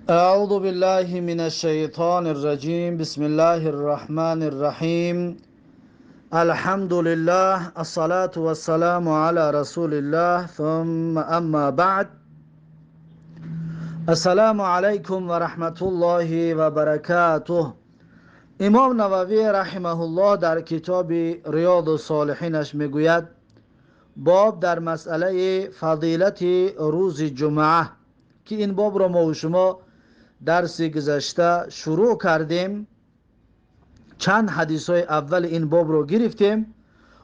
أعوذ بالله من الشيطان الرجيم. بسم الله الرحمن الرحيم. الحمد لله، الصلاة والسلام على رسول الله، ثم أما بعد. السلام عليكم ورحمة الله وبركاته. امام نووی رحمه الله در کتاب ریاض الصالحینش میگوید: باب در مسئله فضیلت روز جمعه، که این باب را ما و شما درس گذشته شروع کردیم. چند حدیث های اول این باب رو گرفتیم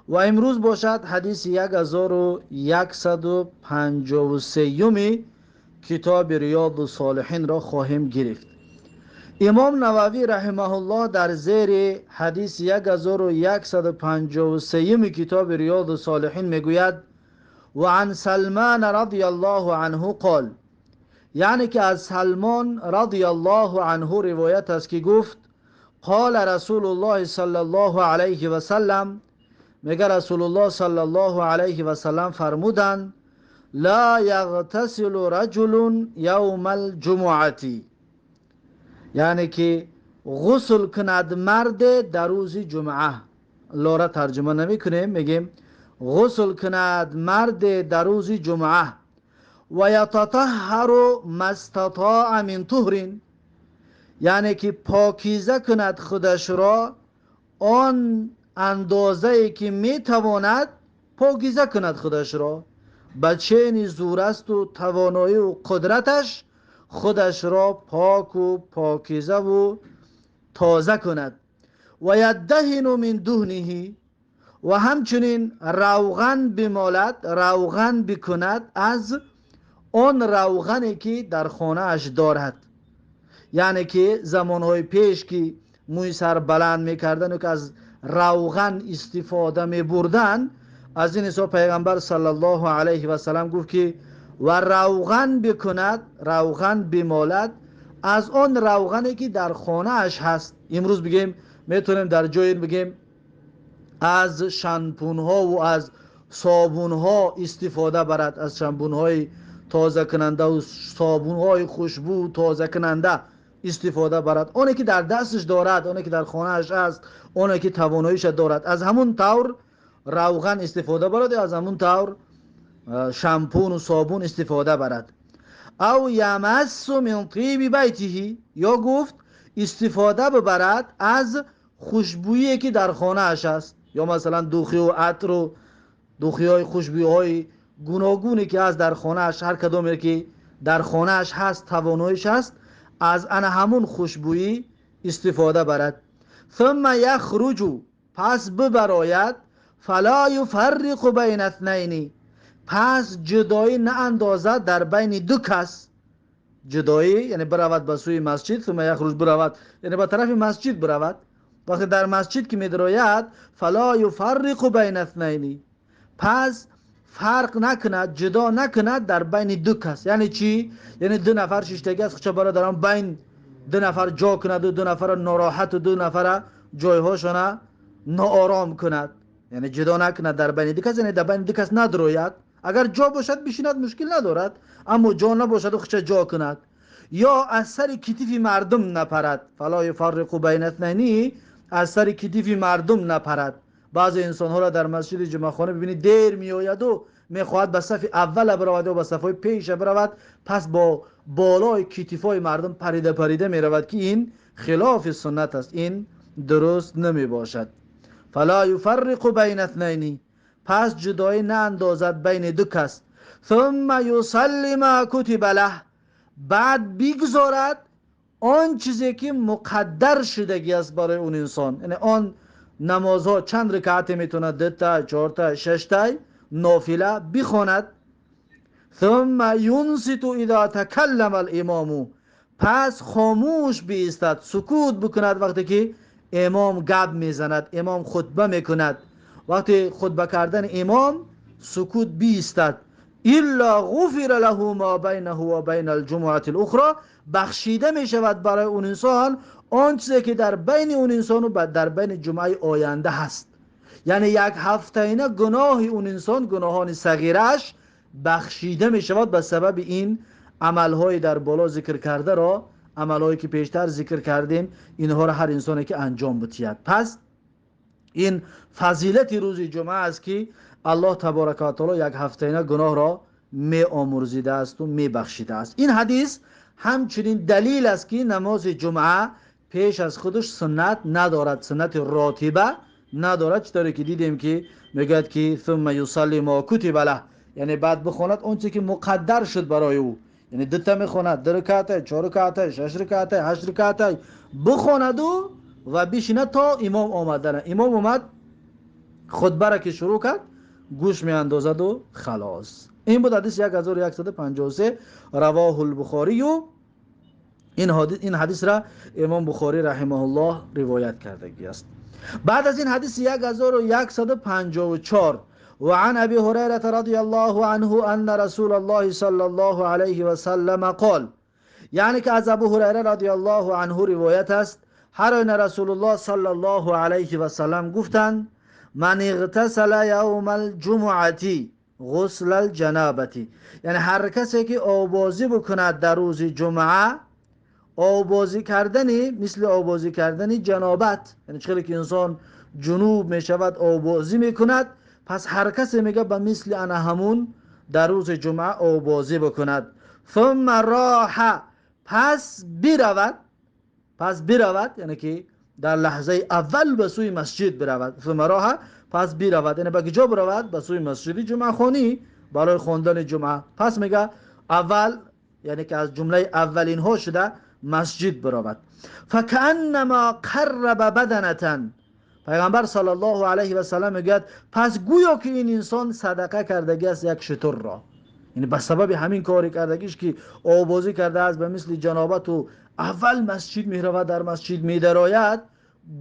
و امروز باشد حدیث 1153 کتاب ریاض الصالحین را خواهیم گرفت. امام نووی رحمه الله در زیر حدیث 1153 کتاب ریاض الصالحین میگوید: و عن سلمان رضی الله عنه قال، یعنی که از سلمان رضی الله عنه روایت است که گفت: قال رسول الله صلی الله علیه و سلم، میگه رسول الله صلی الله علیه و سلم فرمودند: لا یغتسل رجل یوم الجمعه، یعنی که غسل کند مرد در روز جمعه. لورا ترجمه نمی کنیم، میگیم غسل کند مرد در روز جمعه. و یتطهر ما استطاع من طهر، یعنی که پاکیزه کند خودش را آن اندازه که میتواند پاکیزه کند خودش را، به چین زور است و توانایی و قدرتش خودش را پاک و پاکیزه و تازه کند. و یدهن من دهنه، و همچنین روغن بمالد، روغن بکند از آن روغنی که در خانه اش دارد. یعنی که زمانهای پیش که موی سر بلند میکردن و که از روغن استفاده میبردن، از این حساب پیغمبر صلی الله علیه و سلم گفت که و روغن بکند، روغن بمالد از آن روغنی که در خانه اش هست. امروز بگیم میتونیم در جای بگیم از شامپون ها و از صابون ها استفاده برد، از شامپون های تازه کننده و صابون های خوشبو تازه کننده استفاده برد. آنی که در دستش دارد، آنی که در خانه‌اش است، آنی که تواناییش دارد، از همون طور روغن استفاده برد، از همون طور شامپون و صابون استفاده برد. او یمس من طیب بیته، یا گفت استفاده ببرد از خوشبویی که در خانه‌اش است، یا مثلا دوخی و عطر و دوخی های خوشبویی های گوناگونی که از در خانه‌اش، هر کدومی که در خانه‌اش هست، تواناییش هست، از ان همون خوشبویی استفاده برد. ثم یخرج، پس ببراید، فلا یفرق بین اثنین، پس جدایی نه اندازد در بین دو کس. جدایی یعنی برود به سوی مسجد، ثم یخرج برود یعنی به طرف مسجد برود. وقتی در مسجد که میدراید، فلا یفرق بین اثنین، پس فرق نکند، جدا نکند در بین دو کس. یعنی چی؟ یعنی دو نفر شیشتگی از خودش برادران بین دو نفر جا کند و دو نفر ناراحت و دو نفر جایهاشون ناآرام کند، یعنی جدا نکند در بین دو کس، یعنی در بین دو کس ندروید. اگر جا باشد بشیند مشکل ندارد، اما جا نباشد و خودش جا کند، یا از سر کتیف مردم نپرد. فلا یفرق بین اثنین، از سر کتیف مردم نپرد. بعضی انسان ها را در مسجد جمعه خانه ببینید دیر می آید و میخواهد به صف اول برود و به صفهای پیش برود، پس با بالای کتیفای مردم پریده پریده می رود که این خلاف سنت است، این درست نمی باشد. فلا یفرق بین اثنین، پس جدایی نه اندازد بین دو کس. ثم یصلی ما کتب له، بعد بگذارد آن چیزی که مقدر شدگی است برای اون انسان، یعنی آن نمازها چند رکعت میتونه، 2 تا، 4 تا، 6 تا نافله بخواند. ثم ینصت اذا تکلم الامام، پس خاموش بیستد، سکوت بکند وقتی که امام گپ میزند، امام خطبه میکند. وقتی خطبه کردن امام سکوت بیستد. الا غفر له ما بینه و بین الجمعه الاخرى، بخشیده میشود برای اون انسان آن چیزی که در بین اون انسان و در بین جمعه آینده هست. یعنی یک هفته اینه گناه اون انسان، گناهان صغیرش بخشیده می شود به سبب این عملهای در بالا ذکر کرده را амалҳое ки пештар зикр кардем, инҳоро ҳар инсоне ки анҷом бидиҳад. Пас ин фазилати рӯзи ҷумъа аст, ки Аллоҳ таборака ва таоло як ҳафтаина гуноҳро меомӯрзидааст ва мебахшидааст. Ин ҳадис ҳамчунин далил аст, ки намози ҷумъа пеш аз худаш суннат надорад, суннати ротиба надорад. Чӣ ки дидем, ки мегӯяд, ки ثم يصلي ما كتب له, яъне баъд бихонад он чизе ки муқаддар шуд барои ӯ, яъне дута мехонад, ду раката, чор раката, шаш раката, ҳашт раката бихонаду ва бишинад то имом омадана. Имом омад, хутбара ки шурӯъ кард, гӯш меандозаду халос. Ин буд ҳадиси 1153. رواه البخاري. Ин ҳадисра имом Бухорӣ раҳимаҳуллоҳ ривоят кардагӣ аст. Баъд аз ин ҳадиси 1154: وعن أبي هريرة رضي الله عنه أن رسول الله صلى الله عليه وسلم قال, یعنی که از ابو هریره رضی الله عنه روایت است، هر آینه رسول الله صلی الله علیه و سلم گفتند: من اغتسل یوم الجمعة غسل الجنابة, یعنی هر کسی که آبازی بکند در روز جمعه، آبازی کردنی مثل آبازی کردنی جنابت، یعنی چخیلی که انسان جنوب می شود آبازی میکند، پس هر کسی میگه به مثل انا همون در روز جمعه آبازی بکند، ثم راح, پس برود، پس برود، یعنی که در لحظه اول به سوی مسجد برود. ثم راح, پس برود، یعنی به کجا برود؟ به سوی مسجد جمعه خونی برای خواندن جمعه. پس میگه اول، یعنی که از جمله اولین ها شده مسجد برود. فكأنما قرب بدنة, پیغمبر صلی الله علیه و سلم میگوید پس گویا که این انسان صدقه کردگی است یک شتر را. یعنی به سبب همین کاری کردگیش که آبازی کرده است به مثل جنابت و اول مسجد میرود، در مسجد میدراید،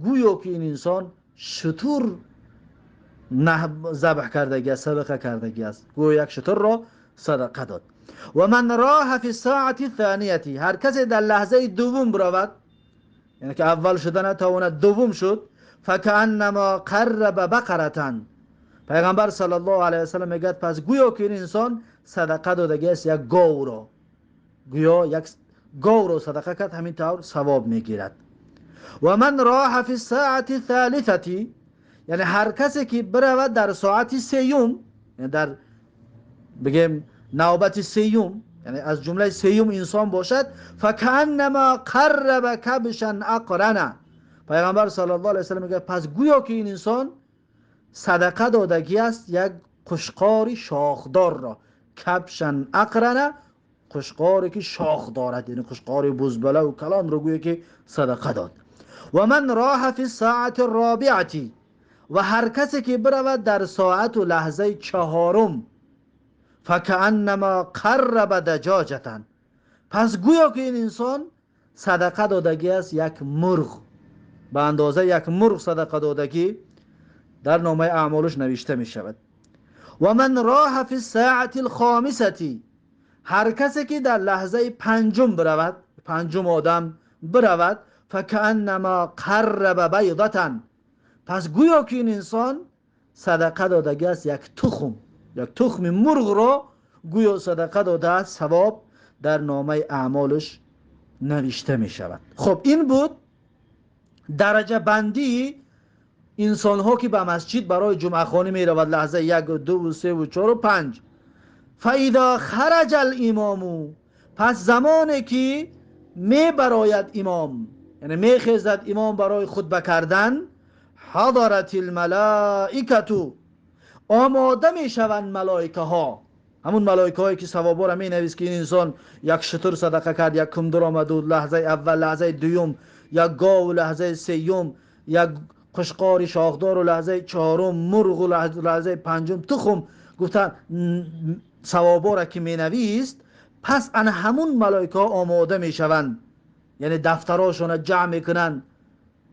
گویا که این انسان شتر ذبح کردگی است، صدقه کردگی است، گویا یک شتر را صدقه داد. و من راح فی الساعة الثانية, هر کسی در لحظه دوم برود، یعنی که اول شده نتواند، دوم شد، فكأنما قرب بقرة, پیغمبر صلی الله علیه وسلم میگه پس گویا که این انسان صدقه دادگی است یک گاو را، گویا یک گاو را صدقه کرد، همین طور ثواب میگیرد. و من راح فی الساعة الثالثة, یعنی هر کسی که برود در ساعت سیوم، یعنی در بگیم نوبت سیوم، یعنی از جمله سیوم انسان باشد، فكأنما قرب كبشا أقرنا, پیغمبر صلی الله علیه وسلم میگه پس گویا که این انسان صدقه دادگی است یک قشقار شاخدار را. كبشا أقرن, قشقاری که شاخ دارد، یعنی قشقار بزبله و کلان رو گویا که صدقه داد. و من راح فی الساعة الرابعة, و هر کسی که برود در ساعت و لحظه چهارم، فكأنما قرب دجاجة, پس گویا که این انسان صدقه دادگی است یک مرغ، به اندازه یک مرغ صدقه دادگی در نامه اعمالش نوشته می شود. و من راح فی الساعة الخامسة, هر کسی که در لحظه پنجم برود، پنجم آدم برود، فكأنما قرب بيضة, پس گویا که این انسان صدقه دادگی است یک تخم، یک تخم مرغ را گویا صدقه داده است، ثواب در نامه اعمالش نوشته می شود. خب، این بود درجه بندی انسان ها که به مسجد برای جمعه خوانی می رود، لحظه یک و دو و سه و چهار و پنج. فإذا خرج الإمام, پس زمانی که می براید امام، یعنی می خیزد امام برای خطبه کردن، حضرت الملائكة, آماده می شوند ملائکه ها، همون ملائکه هایی که ثوابا را می نویس که این انسان یک شتر صدقه کرد، یک کمدر آمد و لحظه اول، لحظه دوم یک گاو، لحظه سیوم یک قشقار شاخدار و لحظه چهارم مرغ و لحظه پنجم تخم. گفتن ثوابا را که می نویست، پس ان همون ملائکه ها آماده می شوند، یعنی دفتراشون جمع میکنند،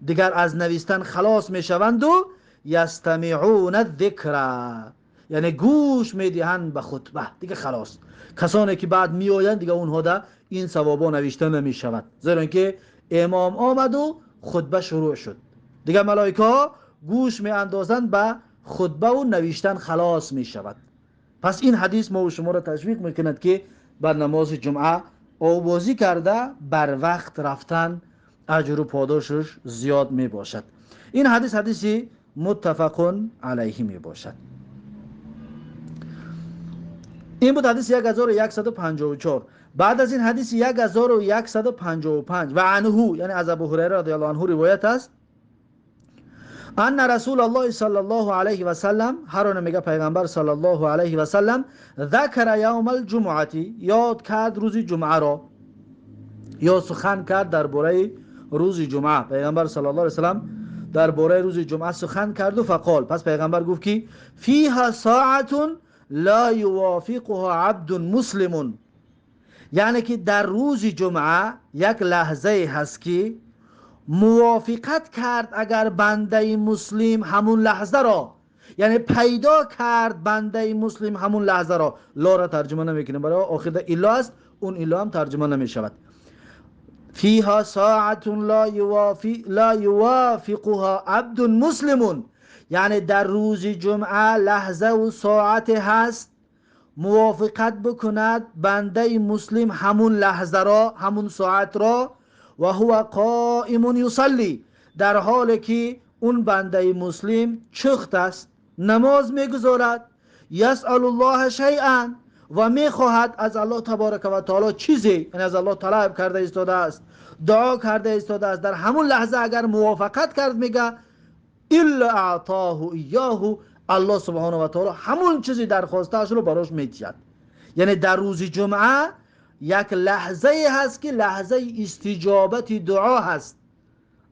دیگر از نویستن خلاص میشوند و یستمعون الذکر, یعنی گوش میدهند به خطبه. دیگه خلاص، کسانی که بعد میآیند دیگه اونها ده این ثوابا نوشته نمیشود، زیرا اینکه امام آمد و خطبه شروع شد، دیگه ملائکه ها گوش می اندازند به خطبه و نوشتن خلاص می شود. پس این حدیث ما و شما را تشویق میکند که بر نماز جمعه آوازی کرده بر وقت رفتن اجر و پاداشش زیاد می باشد. این حدیث حدیثی متفق علیه می باشد. این بود حدیث 1154. بعد از این حدیث 1155 و عنه، یعنی از ابو هریره رضی الله عنه روایت است، ان رسول الله صلی الله علیه و سلم، هر آن میگه پیغمبر صلی الله علیه و سلم، ذکر یوم الجمعه، یاد کرد روز جمعه را، یا سخن کرد درباره روز جمعه. پیغمبر صلی الله علیه و سلم درباره روز جمعه سخن کرد و فقال، پس پیغمبر گفت که فیها ساعت لا یوافقها عبد مسلم، یعنی که در روز جمعه یک لحظه هست که موافقت کرد اگر بنده مسلم همون لحظه را، یعنی پیدا کرد بنده مسلم همون لحظه را. لا را ترجمه نمیکنیم، برای آخر الا است، اون الا هم ترجمه نمیشود. فیها ساعت لا یوافقها عبد مسلم، یعنی در روز جمعه لحظه و ساعت هست موافقت بکند بنده مسلم همون لحظه را، همون ساعت را، و هو قائم یصلی، در حالی که اون بنده مسلم چخت است، نماز میگذارد، یسأل الله شیئا، و میخواهد از الله تبارک و تعالی چیزی، یعنی از الله طلب کرده ایستاده است، دعا کرده ایستاده است. در همون لحظه اگر موافقت کرد میگه الا اعطاه ایاه، الله سبحانه و تعالی همون چیزی درخواستش رو براش میدهد. یعنی در روز جمعه یک لحظه هست که لحظه استجابت دعا هست،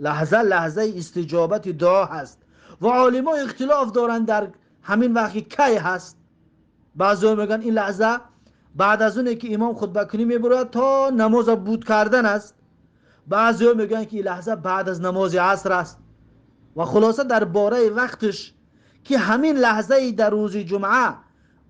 لحظه استجابت دعا هست. و عالما اختلاف دارند در همین وقت کی هست. بعضی میگن این لحظه بعد از اونه که امام خطبه کنی میبرد تا نماز بود کردن است. بعضی میگن که این لحظه بعد از نماز عصر است. و خلاصه در باره وقتش که همین لحظه در روز جمعه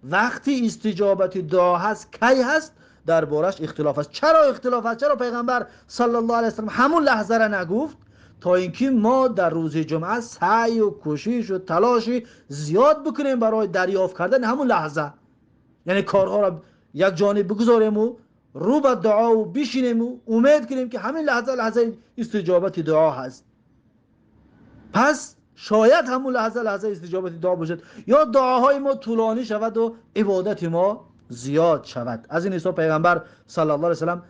وقتی استجابت دعا هست کی هست، در بارش اختلاف است. چرا اختلاف است؟ چرا پیغمبر صلی الله علیه و سلم همون لحظه را نگفت؟ تا اینکه ما در روز جمعه سعی و کوشش و تلاش زیاد بکنیم برای دریافت کردن همون لحظه، یعنی کارها را یک جانب بگذاریم و رو به دعا و بشینیم و امید کنیم که همین لحظه لحظه استجابت دعا هست. پس شاید همون لحظه لحظه استجابت دعا باشد، یا دعاهای ما طولانی شود و عبادت ما زیاد شود. از این حساب پیغمبر صلی الله علیه و سلم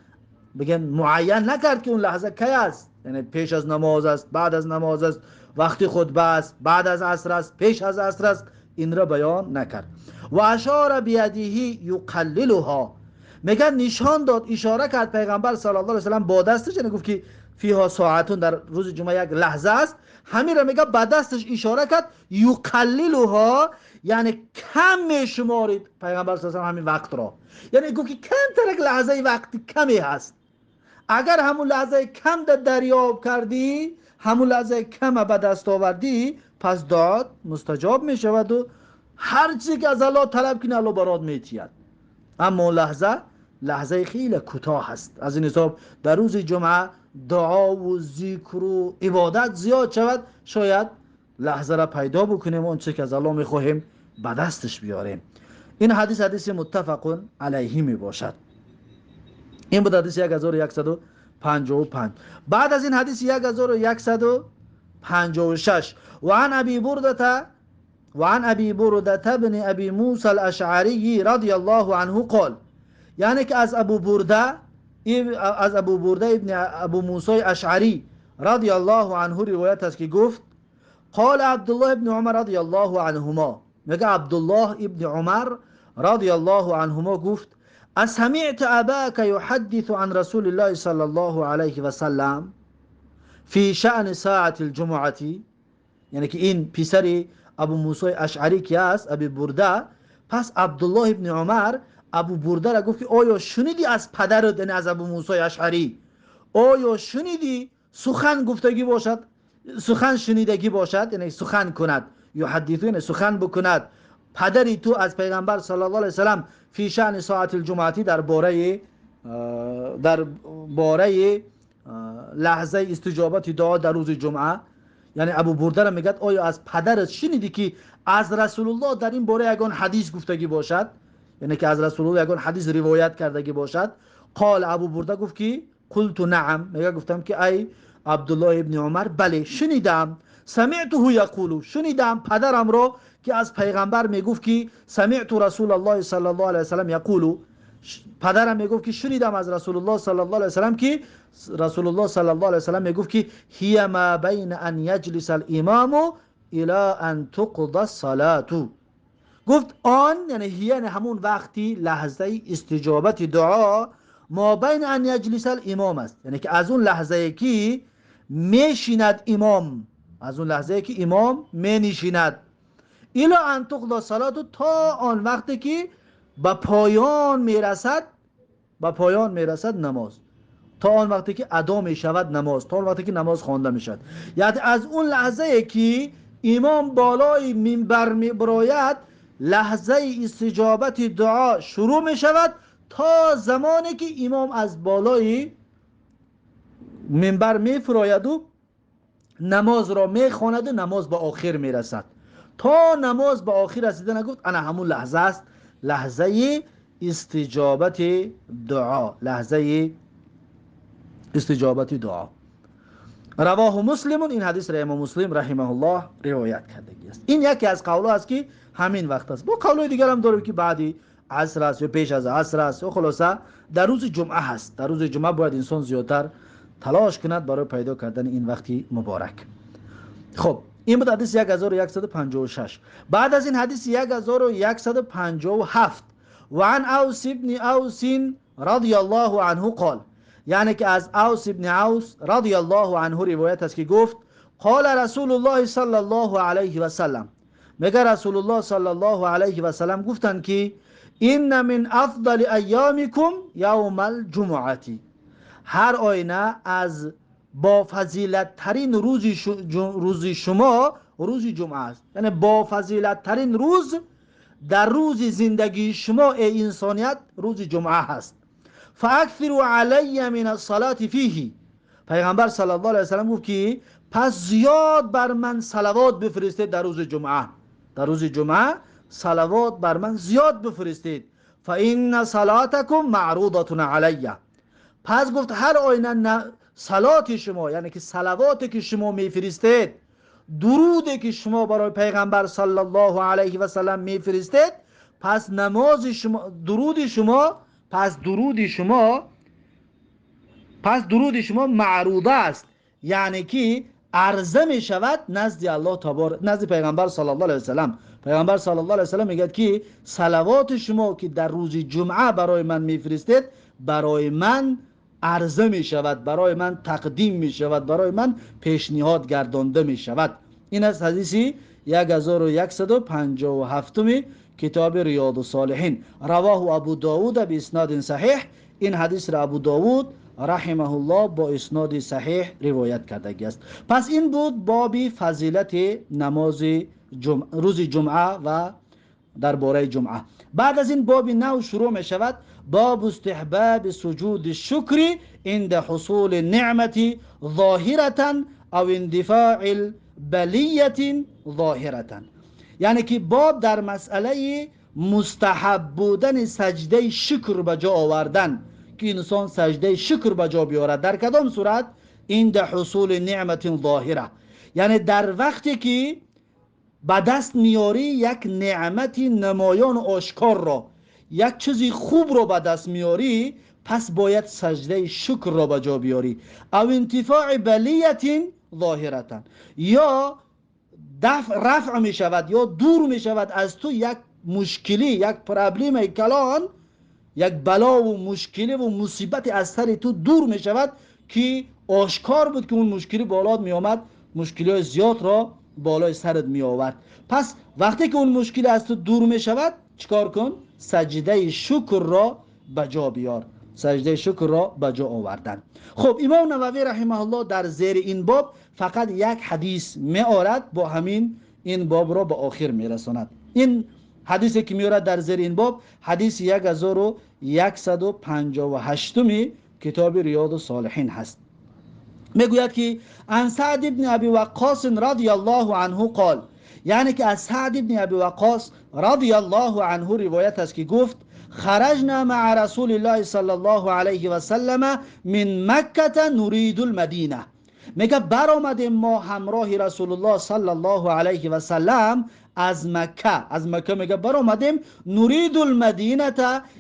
بگن معین نکرد که اون لحظه کی است، یعنی پیش از نماز است، بعد از نماز است، وقتی خطبه است، بعد از عصر است، پیش از عصر است، این را بیان نکرد. و اشار بیده یقللها، میگن نشان داد، اشاره کرد پیغمبر صلی الله علیه و سلم با دستش، یعنی گفت که فیها ساعتون، در روز جمعه یک لحظه است، همین را میگه با دستش اشاره کرد، یقللها یعنی کم میشمارید پیغمبر صلی الله علیه و همین وقت را، یعنی گفت که کمتر یک لحظه وقت کمی هست، اگر همون لحظه کم در دریاب کردی، همون لحظه کم به دست آوردی، پس دعات مستجاب میشود و هر چیزی که از الله طلب کنی الله برات میتید. اما لحظه لحظه خیلی کوتاه هست. از این حساب در روز جمعه دعا و ذکر و عبادت زیاد شود، شاید لحظه را پیدا بکنیم و اون چیزی که از الله میخواهیم به دستش بیاریم. این حدیث حدیث متفق علیه می باشد. این بود حدیث 1155. بعد از این حدیث 1156 و عن ابی برده و عن ابی برده بن ابی موسی الاشعری رضی الله عنه قال، یعنی که از ابو برده، از ابو برده ابن ابو موسی اشعری رضی الله عنه روایت است که گفت قال عبدالله ابن عمر رضی الله عنهما، میگه عبدالله ابن عمر رضی الله عنهما گفت اسمعت اباك يحدث عن رسول الله صلى الله عليه وسلم في شأن ساعة الجمعة، یعنی که این پسر ابو موسی اشعری که است، ابی برده، پس عبدالله ابن عمر ابو برده را گفت که آیا شنیدی از پدرت، یعنی از ابو موسی اشعری، آیا شنیدی سخن گفتگی باشد، سخن شنیدگی باشد، یعنی سخن کند، یحدث یعنی سخن بکند پدری تو از پیغمبر صلی الله علیه و سلم فی شأن ساعت الجمعه، در باره لحظه استجابت دعا در روز جمعه. یعنی ابو برده را میگه آیا از پدرت شنیدی که از رسول الله در این باره یگان حدیث گفتگی باشد، یعنی که از رسول الله یگان حدیث روایت کردگی باشد؟ قال ابو برده گفت که قلت نعم، میگه گفتم که ای عبدالله ابن عمر بله شنیدم، سمعته یقول، شنیدم پدرم را که از پیغمبر میگفت که سمعت رسول الله صلی الله علیه وسلم یقول، پدرم میگفت که شنیدم از رسول الله صلی الله علیه وسلم که رسول الله صلی الله علیه وسلم میگفت که هی ما بین ان یجلس الامام الى ان تقضى الصلاه. گفت آن یعنی هی یعنی همون وقتی لحظه استجابت دعا ما بین ان یجلس الامام است، یعنی که از اون لحظه که میشیند امام، از اون لحظه که امام مینشیند الی ان تقضى الصلاه، تا آن وقتی که به پایان میرسد، به پایان میرسد نماز، تا آن وقتی که ادا میشود نماز، تا آن وقتی که نماز خوانده میشود. یعنی از اون لحظه که امام بالای منبر میبراید لحظه استجابت دعا شروع میشود تا زمانی که امام از بالای منبر میفراید و نماز را میخواند و نماز به آخر میرسد. تا نماز به آخر رسیده نگفت انا همون لحظه است، لحظه استجابت دعا، لحظه استجابت دعا. رواه مسلم، این حدیث را امام مسلم رحمه الله روایت کرده است. این یکی از قول‌ها است که همین وقت است. با قول‌های دیگر هم داریم که بعدی عصر است یا پیش از عصر است و خلاصه در روز جمعه هست. در روز جمعه باید انسان زیادتر تلاش کند برای پیدا کردن این وقتی مبارک. خب این بود حدیث 1156. بعد از این حدیث 1157 و عن اوس ابن اوس رضی الله عنه قال، یعنی که از اوس ابن اوس رضی الله عنه روایت است که گفت قال رسول الله صلی الله علیه و سلم، میگه رسول الله صلی الله علیه و سلم گفتند که ان من افضل ایامکم یوم الجمعه، هر آینه از با فضیلت ترین روز شما روز جمعه است. یعنی با فضیلت ترین روز در روز زندگی شما ای انسانیت روز جمعه هست. فاکثروا علی من الصلاة فیه، پیغمبر صلی الله علیه و سلم گفت که پس زیاد بر من صلوات بفرستید در روز جمعه، در روز جمعه صلوات بر من زیاد بفرستید. فان صلاتکم معروضه علی، پس گفت هر آینه صلات شما، یعنی که صلواتی که شما میفرستید، درودی که شما برای پیغمبر صلی الله علیه و سلم میفرستید، پس نماز شما، درود شما، پس درود شما، پس درود شما معروضه است، یعنی که عرضه می شود نزد الله تبارک، نزد پیغمبر صلی الله علیه و سلم. پیغمبر صلی الله علیه و سلم میگه که صلوات شما که در روز جمعه برای من میفرستید برای من عرضه می شود، برای من تقدیم می شود، برای من پیشنهاد گردانده می شود. این از حدیث 1157 کتاب ریاض الصالحین. رواه ابو داود به اسناد صحیح. این حدیث را ابو داود رحمه الله با اسناد صحیح روایت کرده است. پس این بود باب فضیلت نماز روز جمعه و درباره جمعه. بعد از این باب نو شروع می شود، باب استحباب سجود الشکر عند حصول النعمة ظاهرة او اندفاع البلیة ظاهرة. یعنی که باب در مسئله مستحب بودن سجده شکر به جا آوردن، که انسان سجده شکر به جا بیارد. در کدام صورت؟ عند حصول نعمت ظاهره، یعنی در وقتی که به دست میاری یک نعمت نمایان و آشکار را، یک چیزی خوب را به دست میاری، پس باید سجده شکر را به جا بیاری. او انتفاع بلیت ظاهرتا، یا دفع رفع می شود یا دور می شود از تو یک مشکلی، یک پرابلم کلان، یک بلا و مشکلی و مصیبت از سر تو دور می شود که آشکار بود که اون مشکلی بالات می آمد، مشکلی های زیاد را بالای سرت می آورد. پس وقتی که اون مشکل از تو دور می شود چیکار کن؟ سجده شکر را به جا بیار، سجده شکر را به جا آوردن. خب امام نووی رحمه الله در زیر این باب فقط یک حدیث می آورد، با همین این باب را به آخر می رساند. این حدیثی که میارد در زیر این باب حدیث 1158 کتاب ریاض الصالحین هست. میگوید که عن سعد ابن ابی وقاص رضی الله عنه قال، یعنی که از سعد ابن ابی وقاص رضی الله عنه روایت است که گفت خرجنا مع رسول الله صلى الله عليه وسلم من مكة نريد المدينة. میگه برآمدیم ما همراه رسول الله صلی الله علیه و سلم از مکه، از مکه میگه برآمدیم، نريد المدینه،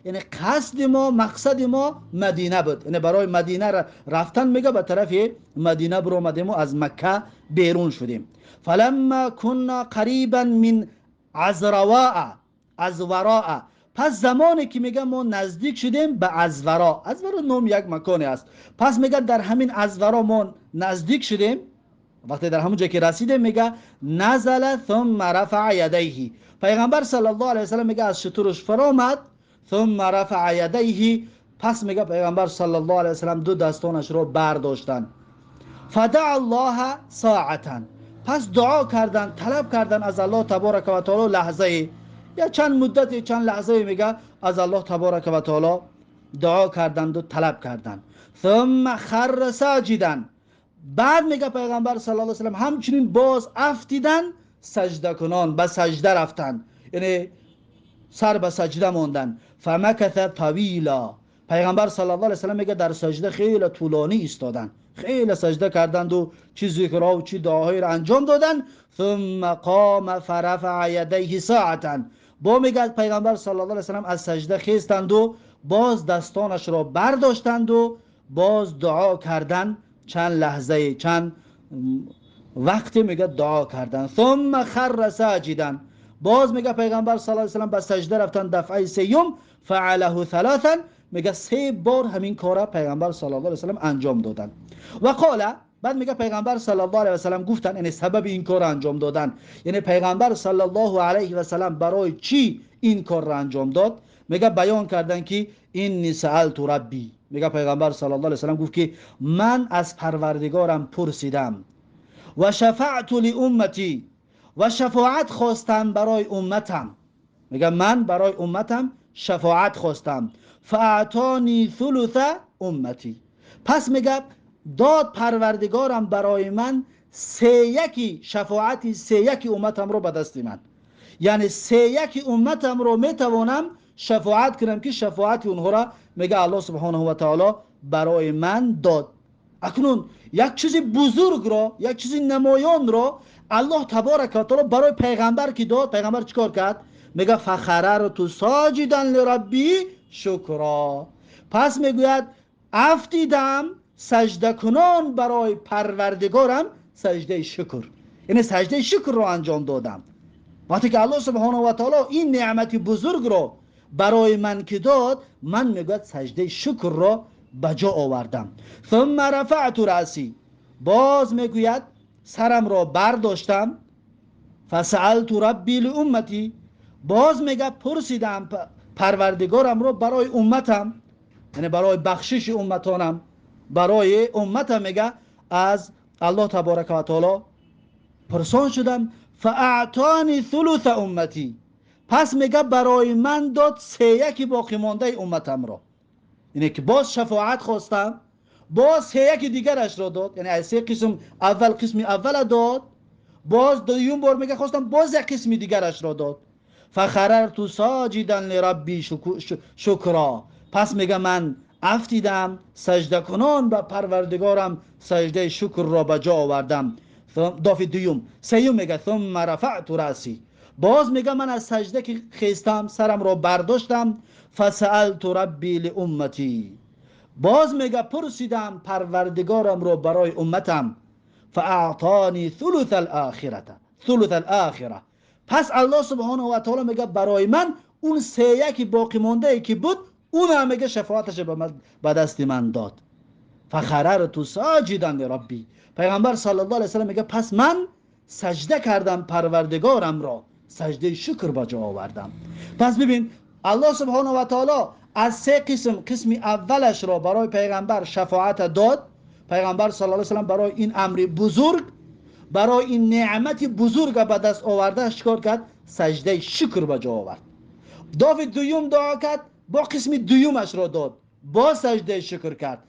یعنی قصد ما، مقصد ما مدینه بود، یعنی برای مدینه رفتن میگه به طرف مدینه برآمدیم و از مکه بیرون شدیم. فلما كنا قریبا من عزرواء، عزوراء، پس زمانی که میگه ما نزدیک شدیم به عزورا، عزورا نام یک مکانی است، پس میگه در همین عزورا ما نزدیک شدیم، وقتی در همون جا که رسیدیم میگه نزل ثم رفع یدیه، پیغمبر صلی الله علیه وسلم میگه از شترش فرامد، ثم رفع یدیه، پس میگه پیغمبر صلی الله علیه وسلم دو دستانش رو برداشتن، فدع الله ساعتا، پس دعا کردن، طلب کردن از الله تبارک و تعالی لحظه یا چند مدت، چند لحظه میگه از الله تبارک و تعالی دعا کردند و طلب کردند. ثم خر ساجدا، بعد میگه پیغمبر صلی الله علیه و سلم همچنین باز افتیدن سجده کنان، به سجده رفتن، یعنی سر به سجده ماندن. فمکث طویلا، پیغمبر صلی الله علیه و سلم میگه در سجده خیلی طولانی ایستادن، خیلی سجده کردند و چی ذکرها و چی دعاهایی را انجام دادن. ثم قام فرفع یدیه ساعتا، با میگه پیغمبر صلی الله علیه و سلم از سجده خیستند و باز دستانش را برداشتند و باز دعا کردن، چند لحظه، چند وقتی میگه دعا کردن. ثم خر ساجدا، باز میگه پیغمبر صلی الله علیه و سلم به سجده رفتن دفعه سیوم. فعله ثلاثا، میگه سه بار همین کارا پیغمبر صلی الله علیه و سلم انجام دادن. و قال، بعد میگه پیغمبر صلی الله علیه و سلم گفتن، یعنی سبب این کار انجام دادن، یعنی پیغمبر صلی الله علیه و سلم برای چی این کار را انجام داد؟ میگه بیان کردن که اینی سألت ربی، میگه پیغمبر صلی الله علیه و سلم گفت که من از پروردگارم پرسیدم، و شفعت لامتی، و شفاعت خواستم برای امتم، میگه من برای امتم شفاعت خواستم. فاعطانی ثلث امتی، پس میگه داد پروردگارم برای من سه یکی شفاعتی، سه یکی امتم رو به دست من، یعنی سه یکی امتم رو میتوانم شفاعت کنم که شفاعت اونها را میگه الله سبحانه و تعالی برای من داد. اکنون یک چیز بزرگ را، یک چیز نمایان را الله تبارک و تعالی برای پیغمبر که داد، پیغمبر چیکار کرد؟ میگه فخررت ساجدا لربی شکرا، پس میگوید افتیدم سجده کنان برای پروردگارم سجده شکر، یعنی سجده شکر رو انجام دادم. وقتی که الله سبحانه و تعالی این نعمت بزرگ رو برای من که داد، من میگوید سجده شکر را به جا آوردم. ثم رفعت رأسی، باز میگوید سرم را برداشتم. فسألت ربی لامتی، باز میگه پرسیدم پروردگارم را برای امتم، یعنی برای بخشش امتانم، برای امتم میگه از الله تبارک و تعالی پرسان شدم. فاعطانی ثلث امتی، پس میگه برای من داد سه یکی باقی مانده امتم را، یعنی که باز شفاعت خواستم، باز سه یکی دیگرش را داد، یعنی از سه قسم اول قسم اول داد، باز دوم بار میگه خواستم باز یک قسم دیگرش را داد. فخررت ساجدا لربی شکرا، پس میگه من افتیدم سجده کنان به پروردگارم سجده شکر را به جا آوردم. دافع دوم. سیوم میگه ثم رفعت رأسی، باز میگه من از سجده که خیستم سرم را برداشتم. فسألت ربی لامتی، باز میگه پرسیدم پروردگارم را برای امتم. فاعطانی ثلث الاخره، ثلث الاخره، پس الله سبحانه و تعالی میگه برای من اون سه یکی باقی مانده ای که بود اون هم میگه شفاعتش به دست من داد. فخررت ساجدا لربی، پیغمبر صلی الله علیه و سلم میگه پس من سجده کردم پروردگارم را، سجده شکر به جا آوردم. پس ببین الله سبحانه و تعالی از سه قسم، قسم اولش را برای پیغمبر شفاعت داد، پیغمبر صلی الله علیه و سلم برای این امر بزرگ، برای این نعمت بزرگ به دست آورده چیکار کرد؟ سجده شکر به جا آورد. دافع دوم دعا کرد، با قسم دومش را داد، با سجده شکر کرد.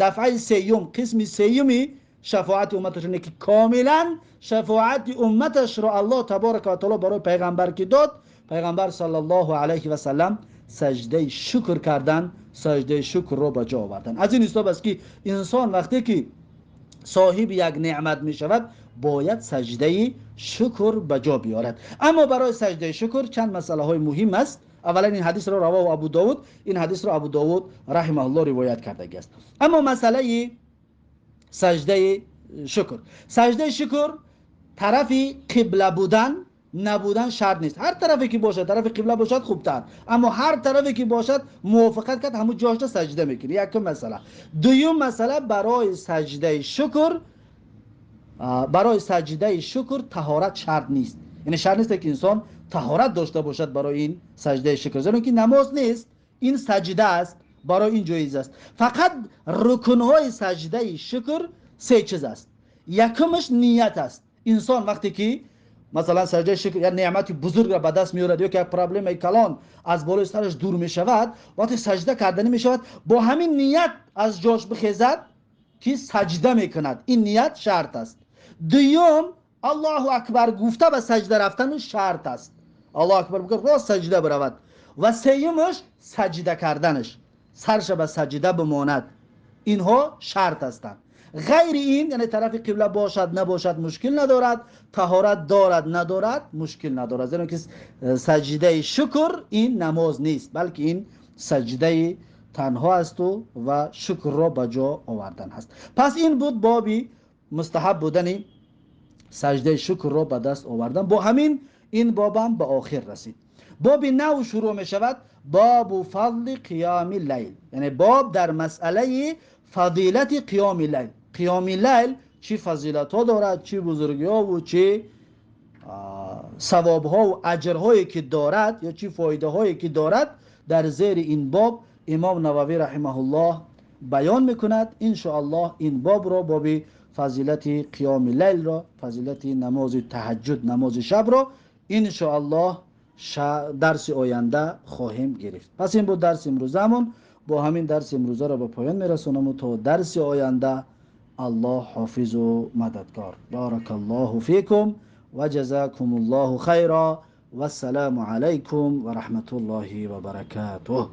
دفعه سیوم، قسم سیومی شفاعت امتش اینه که کاملا شفاعت امتش را الله تبارک و تعالی برای پیغمبر که داد، پیغمبر صلی الله علیه و سلم Саҷдаи шукр кардан, саҷдаи шукрро ба ҷо овардан. Аз ин ҳисоб аст, ки инсон вақте ки соҳиби як неъмат мешавад, бояд саҷдаи шукр ба ҷо биёрад. Аммо барои саҷдаи шукр чанд масъалаҳои муҳим аст. Аввалан, ин ҳадисро равоҳу Абу Довуд, ин ҳадисро Абу Довуд раҳимаҳуллоҳ ривоят кардагиаст. Аммо масъалаи саҷдаи шукр, саҷдаи шукр тарафи қибла будан, набудан шарт нест. Ҳар тарафе ки бошад, тарафи қибла бошад, хубтар, аммо ҳар тарафе ки бошад, мувофиқат кард, ҳамун ҷошта саҷда мекунӣ. Якум масъала. Дуюм масъала, барои саҷдаи шукр таҳорат шарт нест. Яъне шарт нест, ки инсон таҳорат дошта бошад барои ин саҷдаи шукр, зеро ки намоз нест, ин саҷда аст, барои ин ҷоиз аст. Фақат рукнҳои саҷдаи шукр се чиз аст. Якумаш ният аст. Инсон вақте ки, масалан, саҷдаи шукр, як неъмати бузургро ба даст меорад ё ки як проблемаи калон аз болои сараш дур мешавад, вақте саҷда карданӣ мешавад, бо ҳамин ният аз ҷош бихезад, ки саҷда мекунад. Ин ният шарт аст. Дуюм, Аллоҳу акбар гуфта ба саҷда рафтану шарт аст. Аллоҳу акбар бигӯяд, рост саҷда биравад. Ва сеюмаш, саҷда карданаш, сарша ба саҷда бимонад. Инҳо шарт ҳастанд. Ғайри ин, яъне тарафи қибла бошад, набошад, мушкил надорад, таҳорат дорад, надорад, мушкил надорад, зеро ки саҷдаи шукр ин намоз нест, балки ин саҷдаи танҳо асту ва шукрро ба ҷо овардан ҳаст. Пас ин буд боби мустаҳаб будани саҷдаи шукрро ба даст овардан. Бо ҳамин ин бобам ба охир расид. Боби нав шурӯъ мешавад: бобу фазли қиёми лайл, яъне боб дар масъалаи фазилати қиёми лайл. Қиёми лайл чӣ фазилатҳо дорад, чӣ бузургиҳову чӣ савобҳову аҷрҳое ки дорад ё чӣ фоидаҳое ки дорад, дар зери ин боб имом Нававӣ раҳимаҳуллоҳ баён мекунад. Иншоаллоҳ, ин бобро, боби фазилати қиёми лайлро, фазилати намози таҳаҷҷуд, намози шабро, иншоаллоҳ, дарси оянда хоҳем гирифт. Пас ин буд дарси имрӯзамон. Бо ҳамин дарси имрӯзаро ба поён мерасонаму то дарси оянда Аллоҳ ҳофизу мададгор. Барака Аллоҳу фикум ва ҷазакум Аллоҳу хайра. Вассалому алайкум ва раҳматуллоҳи ва баракатуҳ.